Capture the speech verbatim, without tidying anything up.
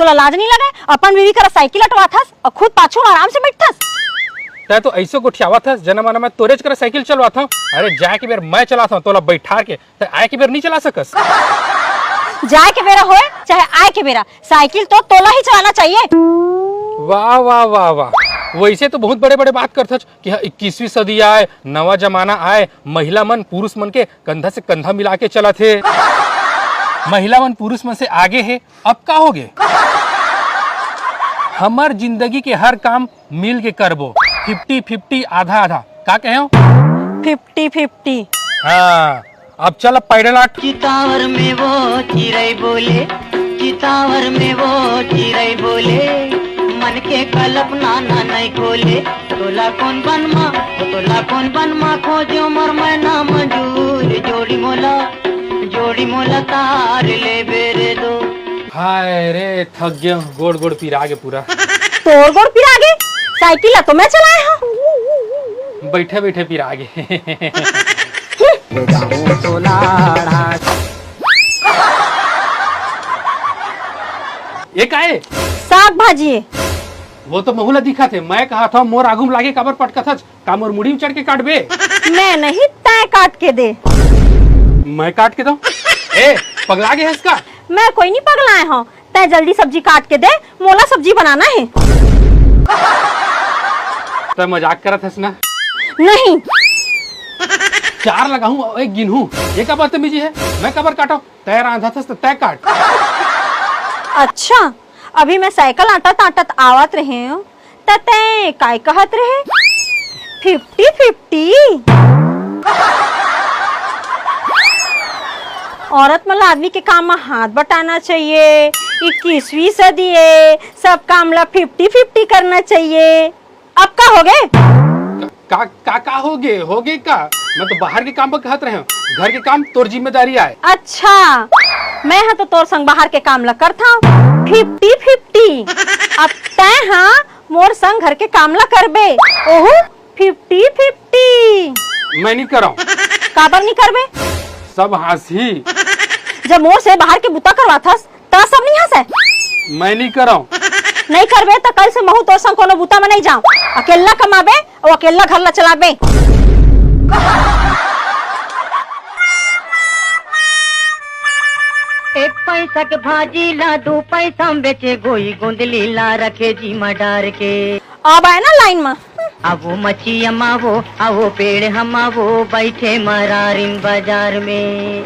तोला लाज नहीं लगे? अपन बीवी करा साइकिल अटवाथस और खुद पाछू में आराम से बैठथस। तै तो ऐसे गोठियावत हस, जना मना मैं तोरेच करा साइकिल चलवात हूँ। अरे, जाए के बेर मैं चलात हूँ तोला बैठार के, तै आए के बेर नहीं चला सकस। जाए के बेरा होए चाहे आए के बेरा, साइकिल तो तोला ही चलाना चाहिए। वाह, वाह, वाह, वाह। वैसे तो बहुत बड़े बड़े बात करथच कि हाँ, इक्कीसवीं सदी आए, नवा जमाना आए, महिला मन पुरुष मन के कंधा से कंधा मिला के चलत हे। महिला मन पुरुष मन से आगे हे। अब का होगे? हमर जिंदगी के हर काम मिल के करबो, फिफ्टी फिफ्टी, आधा आधा। का कहे हो? Fifty fifty. हाँ, अब चल, अब पैडल आट। चितावर में वो चिरई बोले, चितावर में वो चिरई बोले, मन के कल्पना ना नहीं खोले। तोला कौन बनमा, तोला कौन बनमा, खोजो मोर मैना मंजूर, जोड़ी मोला, जोड़ी मोला तार ले बेरे दो। हाय रे, थक गया, गोड़ गोड़ पिरा गे पूरा। तोर गोड़ पिरा गे? साइकिल ला तो मैं चलाए हूँ। बैठे बैठे पिरा गे। ले जाऊं तोला ढांस। ये का ए? साग भाजी ए। वो तो महू ला दिखत हे, मैं कहा था मोर आगू में लागे काबर पटकत हच, का मोर मुड़ी में चढ़ के काटबे? मैं नहीं, तै काट के दे। मैं काट के दो? ए, पगला गे हस का? मैं कोई नहीं पगलाए हूँ, तै जल्दी सब्जी काट के दे, मोला सब्जी बनाना हे। तै मजाक करत हस ना? नहीं। चार लगाहूं, एक गिनहूं, ये का बदतमीजी हे? मैं काबर काटो? तै रांधत हस त तै काट। अच्छा, अभी मैं साइकिल आटत आटत आवत रहे हूँ, त तै काय कहत रहे? Fifty fifty. औरत मन ला आदमी के काम म हाथ बटाना चाहिए, इक्कीसवीं सदी ए, सब काम ला फिफ्टी फिफ्टी करना चाहिए। अब का होगे? का, का, का होगे? होगे का? मैं तो बाहर के काम बर कहत रहे हूँ, घर के काम तोर जिम्मेदारी आए। अच्छा, मैं हा तो तोर संग बाहर के काम ला करथव, फिफ्टी फिफ्टी। अब तै हा मोर संग घर के काम ला करबे, ओहू फिफ्टी फिफ्टी। मैं नहीं करव। काबर नहीं करबे? सब हाँसही। जब मोर से बाहर के बुता करवाथस, त सब नहीं हाँसय। मैं नहीं करव। नहीं करबे त कल से महू तोर संग कोनो बुता में नहीं जाव। अकेल्ला कमाबे अउ अकेल्ला घर ला चलाबे। एक पैसा के भाजी ला दू पैसा में बेचे, गोई गोंदली ला रखे जी म डार के। अब आए ना लाइन में। आवो मच्छी अमावो, आवो पेड़ हमावो, बैठे मरारिन बाजार में।